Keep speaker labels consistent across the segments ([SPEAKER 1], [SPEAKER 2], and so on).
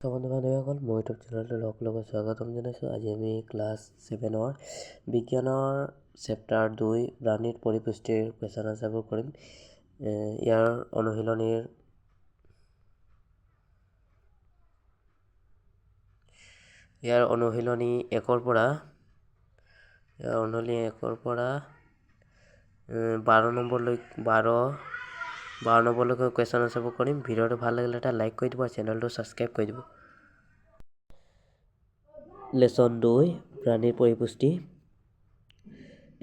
[SPEAKER 1] বন্ধু বান্ধৱীসকল, মোৰ ইউটিউব চেনেলটোলৈ সকলোকে স্বাগতম জনাইছোঁ। আজি আমি ক্লাছ ছেভেনৰ বিজ্ঞানৰ চেপ্টাৰ 2 প্ৰাণীৰ পৰিপুষ্টিৰ কুৱেশ্যন আনচাৰবোৰ কৰিম। ইয়াৰ অনুশীলনী একৰ পৰা ইয়াৰ অনুশীলনী একৰ পৰা 12 নম্বৰলৈ 12 নম্বৰলৈকে কুৱেশ্যন আনচাৰবোৰ কৰিম। ভিডিঅ'টো ভাল লাগিলে এটা লাইক কৰি দিব আৰু চেনেলটো ছাবস্ক্ৰাইব কৰি দিব। লেচন 2 প্ৰাণীৰ পৰিপুষ্টি।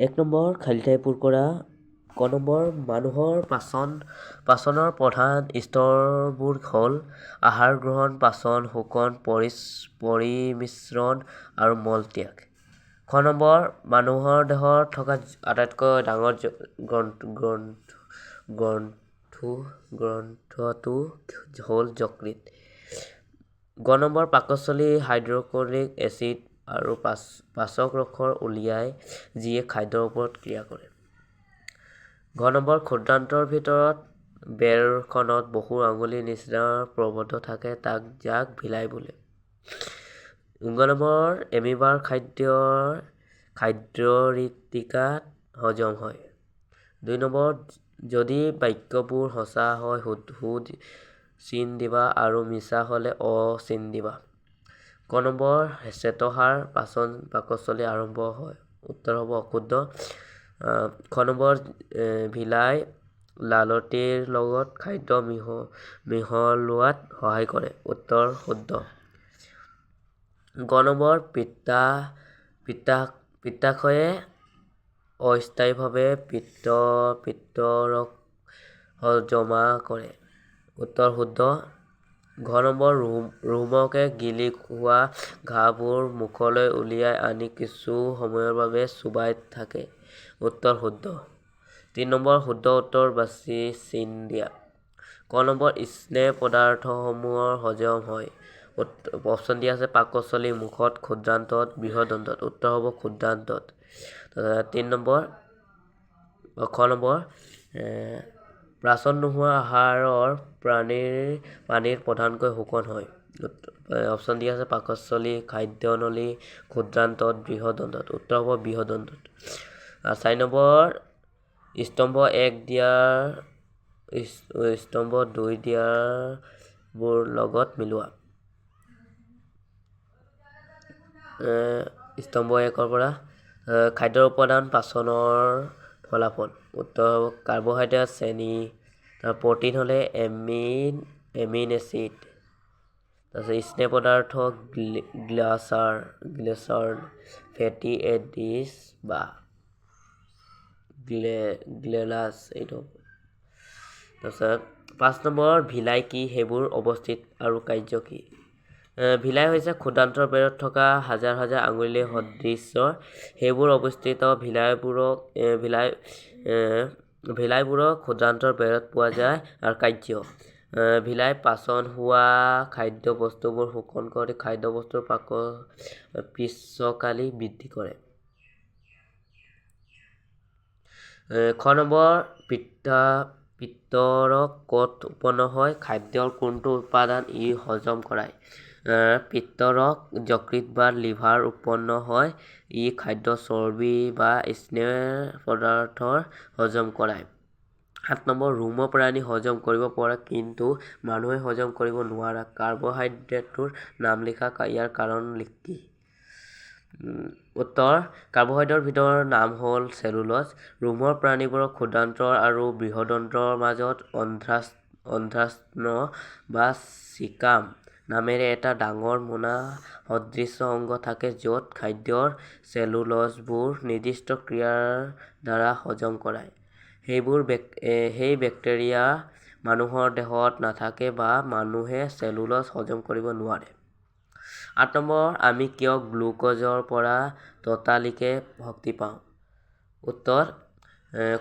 [SPEAKER 1] 1 নম্বৰ খালী ঠাই পূৰ কৰা। ক নম্বৰ মানুহৰ পাচনৰ প্ৰধান স্তৰবোৰ হ'ল আহাৰ গ্ৰহণ, পাচন, শোষণ, পৰিমিশ্ৰণ আৰু মলত্যাগ। খ নম্বৰ মানুহৰ দেহত থকা আটাইতকৈ ডাঙৰ গ্ৰন্থটো হ'ল যকৃত। গ নম্বৰ পাকস্থলী হাইড্ৰক্লৰিক এচিড আৰু পাচক ৰসৰ উলিয়াই যিয়ে খাদ্যৰ ওপৰত ক্ৰিয়া কৰে। ঘ নম্বৰ ক্ষুদ্ৰান্তৰ ভিতৰত বেৰখনত বহু আঙুলিৰ নিচিনা প্ৰবন্ধ থাকে তাক যাক ভিলাই বোলে। গ নম্বৰ এমিবাৰ খাদ্যৰিতিকাত হজম হয়। 2 নম্বৰ যদি বাক্যবোৰ সঁচা হয় সু চিন দিবা আৰু মিছা হ'লে অ চিন দিবা। ক নম্বৰ শ্বেতসাৰ পাচন পাকস্থলী আৰম্ভ হয়। উত্তৰ হ'ব অশুদ্ধ। খ নম্বৰ ভিলাই লালটিৰ লগত খাদ্য মিহলোৱাত সহায় কৰে। উত্তৰ শুদ্ধ। গ নম্বৰ পিত্তাশয়ে অস্থায়ীভাৱে পিত্তৰস জমা কৰে। উত্তৰ শুদ্ধ। ঘ নম্বৰ ৰোমকে গিলি খোৱা ঘাঁহবোৰ মুখলৈ উলিয়াই আনি কিছু সময়ৰ বাবে চোবাই থাকে। উত্তৰ শুদ্ধ। 3 নম্বৰ শুদ্ধ উত্তৰ বাছি চিন দিয়া। ক নম্বৰ স্নেহ পদাৰ্থসমূহৰ হজম হয়। অপশ্যন দিয়া আছে পাকস্থলী, মুখত, ক্ষুদ্ৰান্তত, বৃহদন্তত। উত্তৰ হ'ব ক্ষুদ্ৰান্তত। 3 নম্বৰ খ নম্বৰ পাচন নোহোৱা আহাৰৰ পানীৰ প্ৰধানকৈ শোষণ হয়। অপশ্যন দিয়া আছে পাকস্থলী, খাদ্যনলী, ক্ষুদ্ৰান্তত, বৃহদন্তত। উত্তৰ হ'ব বৃহদন্তত। 4 নম্বৰ স্তম্ভ 1 দিয়াৰ স্তম্ভ 2 দিয়াৰবোৰ লগত মিলোৱা। স্তম্ভ 1ৰ পৰা খাদ্যৰ উপাদান পাচনৰ ফলাফল। উত্তৰ হ'ব কাৰ্বহাইড্ৰেট, চেনি, তাৰ প্ৰটিন হ'লে এমিন এচিড, তাৰপিছত স্নেহ পদাৰ্থ গ্লিচাৰল, ফেটি এডিছ বা গ্লেলাছ এইটো। তাৰপিছত 5 নম্বৰ ভিলাই কি, সেইবোৰ অৱস্থিত আৰু কাৰ্য কি। ভিলাই হৈছে ক্ষুদ্ৰান্তৰ বেৰত থকা হাজাৰ হাজাৰ আঙুলি সদৃশ্য। সেইবোৰ অৱস্থিত ভিলাইবোৰক ক্ষুদ্ৰান্তৰ বেৰত পোৱা যায় আৰু কাৰ্য। ভিলাই পাচন হোৱা খাদ্য বস্তুবোৰ শোষণ কৰি খাদ্যবস্তুৰ পিছকালি বৃদ্ধি কৰে। খ নম্বৰ পিত্তৰস ক'ত উৎপন্ন হয়, খাদ্যৰ কোনটো উপাদান ই হজম কৰায়। পিত্তৰস যকৃত বা লিভাৰ উৎপন্ন হয়, ই খাদ্য চৰ্বি বা স্নেহ পদাৰ্থৰ হজম কৰায়। 7 নম্বৰ ৰোম প্ৰাণী হজম কৰিব পৰা কিন্তু মানুহে হজম কৰিব নোৱাৰা কাৰ্বহাইড্ৰেটটোৰ নাম লিখা, ইয়াৰ কাৰণ কি। উত্তৰ কাৰ্বহাইড্ৰেটৰ ভিতৰৰ নাম হ'ল চেলুলজ। ৰোমৰ প্ৰাণীবোৰৰ ক্ষুদ্ৰান্তৰ আৰু বৃহদন্ত্ৰৰ মাজত অন্ধ্ৰাস্ন বা চিকাম নামেৰে এটা ডাঙৰ মোনা সদৃশ্য অংগ থাকে য'ত খাদ্যৰ চেলুলজবোৰ নিৰ্দিষ্ট ক্ৰিয়াৰ দ্বাৰা হজম কৰায়। সেই বেক্টেৰিয়া মানুহৰ দেহত নাথাকে বা মানুহে চেলুলজ হজম কৰিব নোৱাৰে। 8 নম্বৰ আমি কিয় গ্লুক'জৰ পৰা ততালিকে শক্তি পাওঁ। উত্তৰ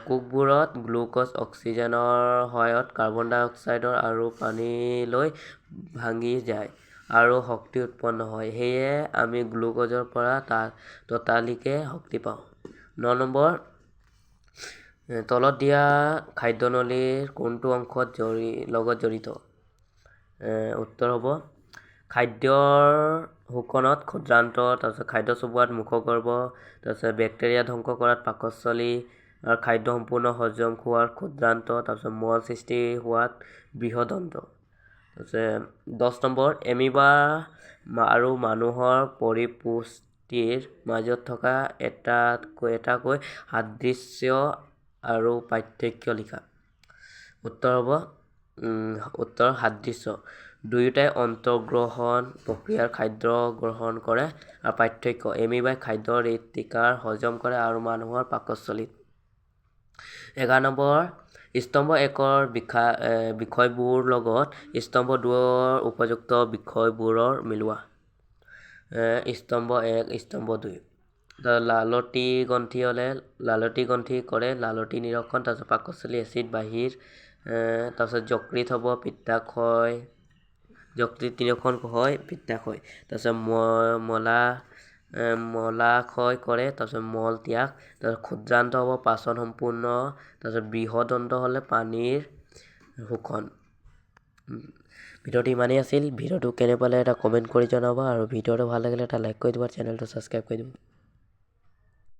[SPEAKER 1] কোষবোৰত গ্লুক'জ অক্সিজেনৰ সহায়ত কাৰ্বন ডাই অক্সাইডৰ আৰু পানীলৈ ভাঙি যায় আৰু শক্তি উৎপন্ন হয়। সেয়ে আমি গ্লুক'জৰ পৰা ততালিকে শক্তি পাওঁ। 9 নম্বৰ তলত দিয়া খাদ্যনলীৰ কোনটো অংশত লগত জড়িত। উত্তৰ হ'ব খাদ্যৰ শোষণত ক্ষুদ্ৰান্ত্ৰ, তাৰপিছত খাদ্য চোবোৱাত মুখগৰ্ভ, তাৰপিছত বেক্টেৰিয়া ধ্বংস কৰাত পাকস্থলী, আৰু খাদ্য সম্পূৰ্ণ হজম হোৱাৰ ক্ষুদ্ৰান্ত্ৰ, তাৰপিছত মল সৃষ্টি হোৱাত বৃহদন্ত্ৰ। তাৰপিছত 10 নম্বৰ, এমিবা আৰু মানুহৰ পৰিপুষ্টিৰ মাজত থকা এটাকৈ সাদৃশ্য আৰু পাৰ্থক্য লিখা। উত্তৰ হ'ব, উত্তৰ সাদৃশ্য, দুয়োটাই অন্তৰ্গ্ৰহণ প্ৰক্ৰিয়াৰ খাদ্য গ্ৰহণ কৰে, আৰু পাৰ্থক্য, এমিবাই খাদ্যৰ ৰিক্তিকাৰ হজম কৰে আৰু মানুহৰ পাকস্থলীত। 11 নম্বৰ, স্তম্ভ 1ৰ বিষয়বোৰৰ লগত স্তম্ভ 2ৰ উপযুক্ত বিষয়বোৰৰ মিলোৱা। স্তম্ভ 1, স্তম্ভ 2। লালটি গ্ৰন্থি হ'লে লালটি গ্ৰন্থি কৰে লালটি নিৰক্ষণ, তাৰপিছত পাকস্থলী এচিড বাহিৰ, তাৰপিছত যকৃত হ'ব পিত্তাশয়, যকৃত নিৰক্ষণ হয় পিত্তাশয়, তাৰপিছত মলাশয় কৰে, তাৰপিছত মল ত্যাগ, তাৰপিছত ক্ষুদ্ৰান্ত হ'ব পাচন সম্পূৰ্ণ, তাৰপিছত বৃহদন্ত্ৰ হ'লে পানীৰ শোষণ। ভিডিঅ'টো ইমানেই আছিল। ভিডিঅ'টো কেনে পালে এটা কমেণ্ট কৰি জনাবা, আৰু ভিডিঅ'টো ভাল লাগিলে এটা লাইক কৰি দিবা, চেনেলটো ছাবস্ক্ৰাইব কৰি দিবা।